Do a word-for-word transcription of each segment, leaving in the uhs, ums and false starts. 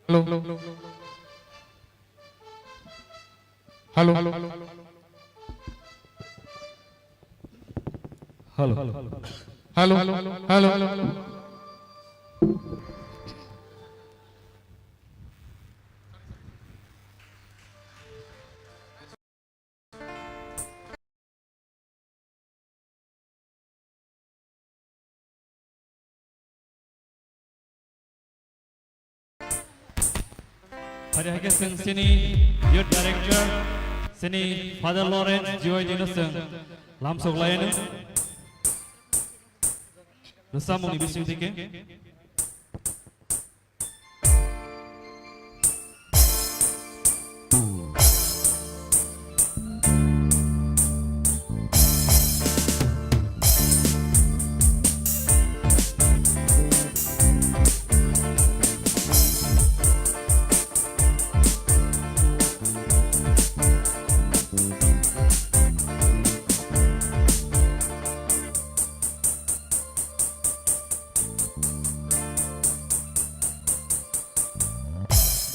Hello. Hello. Hello. Hello. Hello. Hari hai khe chwng chini youth director, chini Father Lawrence G Y D no chwng lamsok lai anw. Rwchapmungni bising twi khe.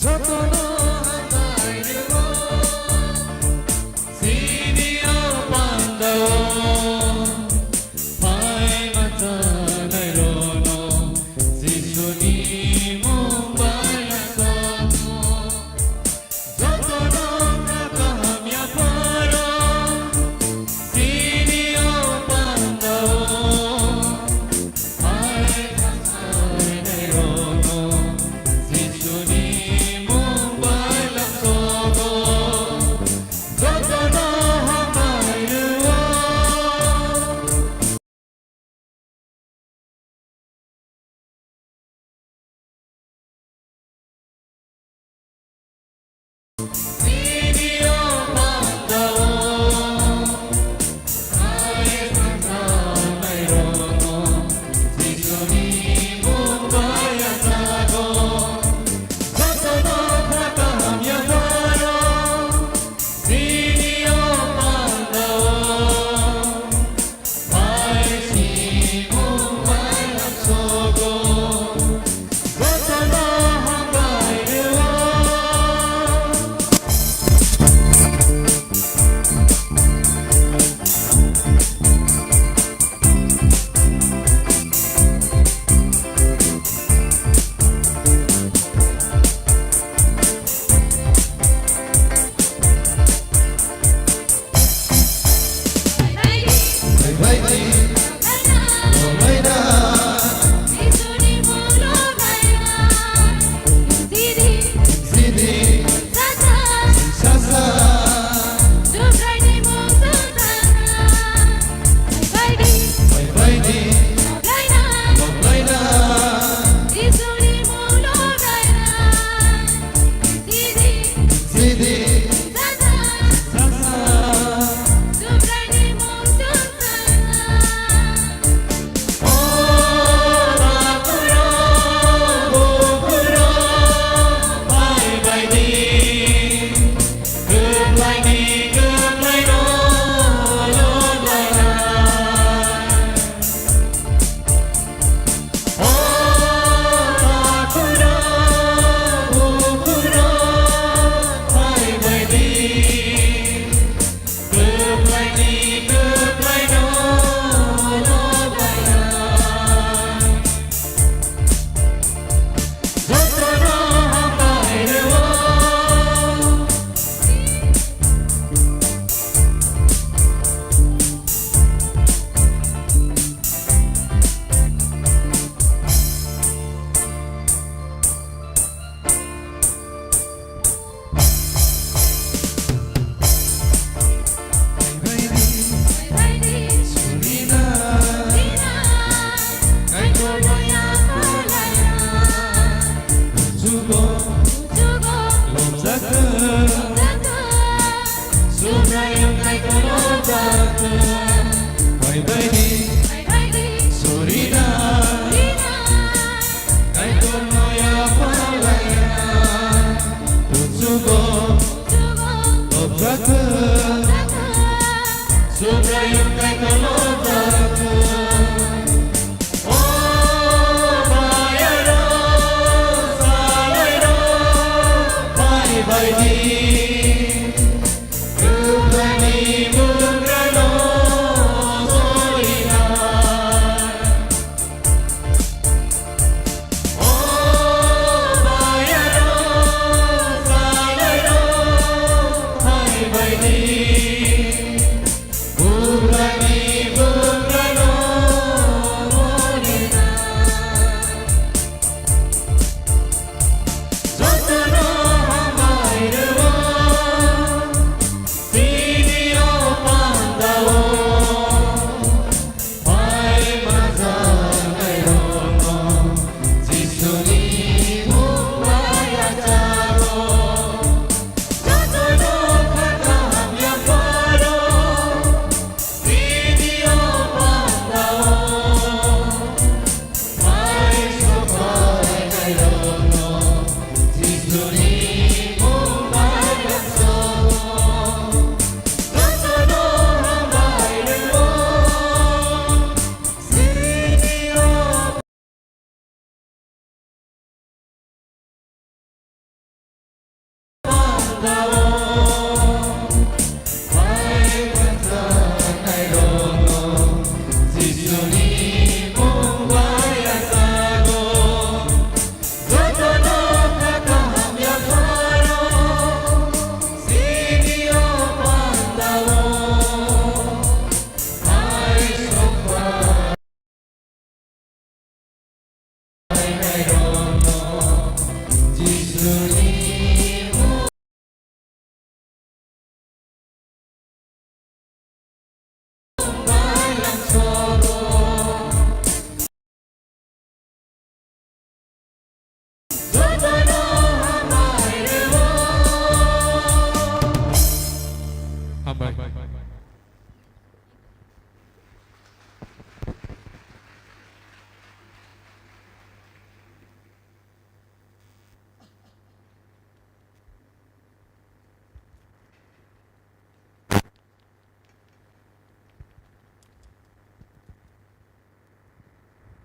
Jotono hambai rwo, chini o pandao, phai ma chanai rono, Jisuni mung bai la samo. Jotono wngkha kaham yapharo, chini o pandao, hai khasainai rono, Jisuni mung bai lamsogo. Jotono hambai rwo.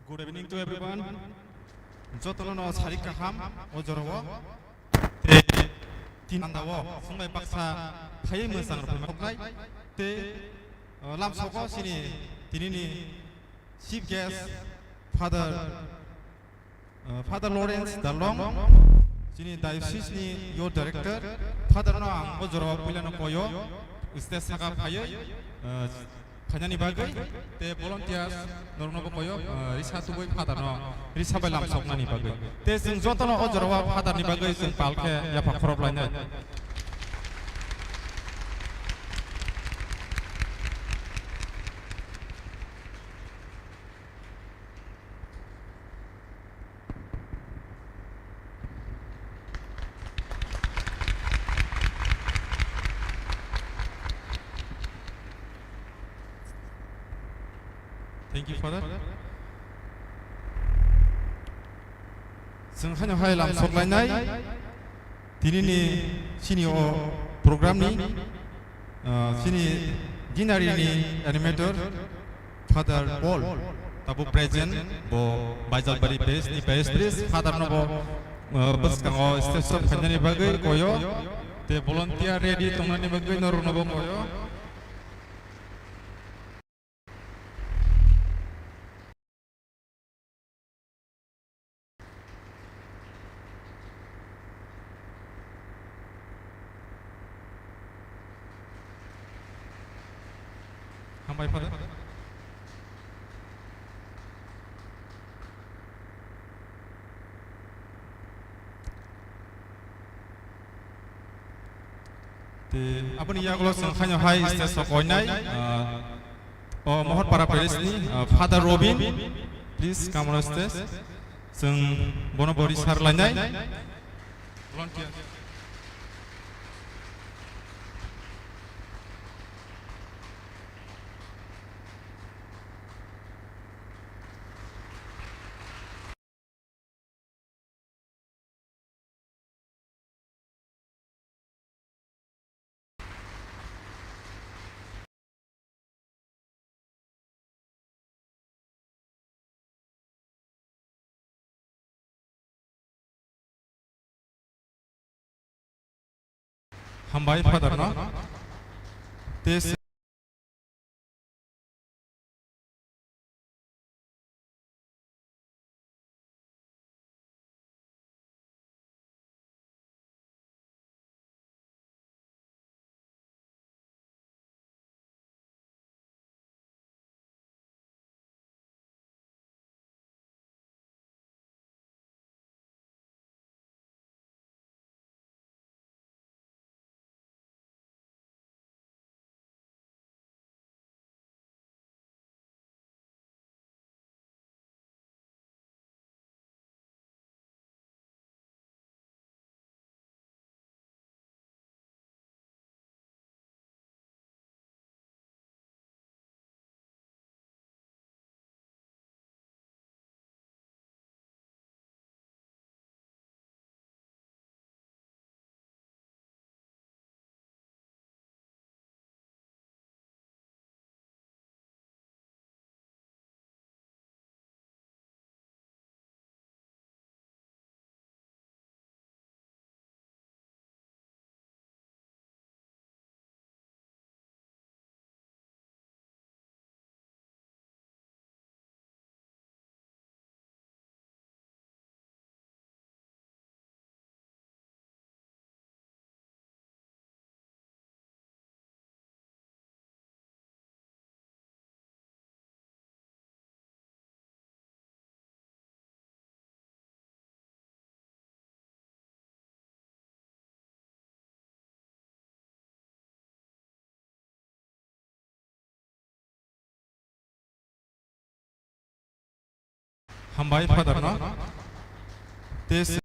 Good evening to everyone. Jotono no sari kaham o jorao. Te tin anda o phungnai baksa phai mwsang rok phai te, uh, lamsoko sini tinini chief guest Father, uh, Father Lawrence Dalong, sini diocese ni youth director. Father no ang o jorao puila no koyo stage saka phaiyo, uh, khainani bagwi, te volunteers norokno bo koyo, uh, risa tubui Father no risa bai lamsoknani bagwi. Te chwng jotono o jorao Father ni bagwi chwng pal khe yapha khorop lainai. Thank you, Father. Chwng haino hai lamsok lainai. Tinini sini o program ni, ah, sini dinari ni animator Father Paul, tabo present, bo Baijalbari base ni parish priest. Father no bo, ah, bwskango stage o phainani bagwi koyo, te volunteer ready tongnani bagwi norok no bo koyo. Hambai Father. Te aboni yagulo chwng haino hai stage o koinai, ah, o Mohorpara parish ni, ah, Father Robin, please come on stage. Chwng bono bo risar lainai. Volunteer. Hambai Father no. Te Hambai Father no. Te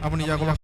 Aboni yagulo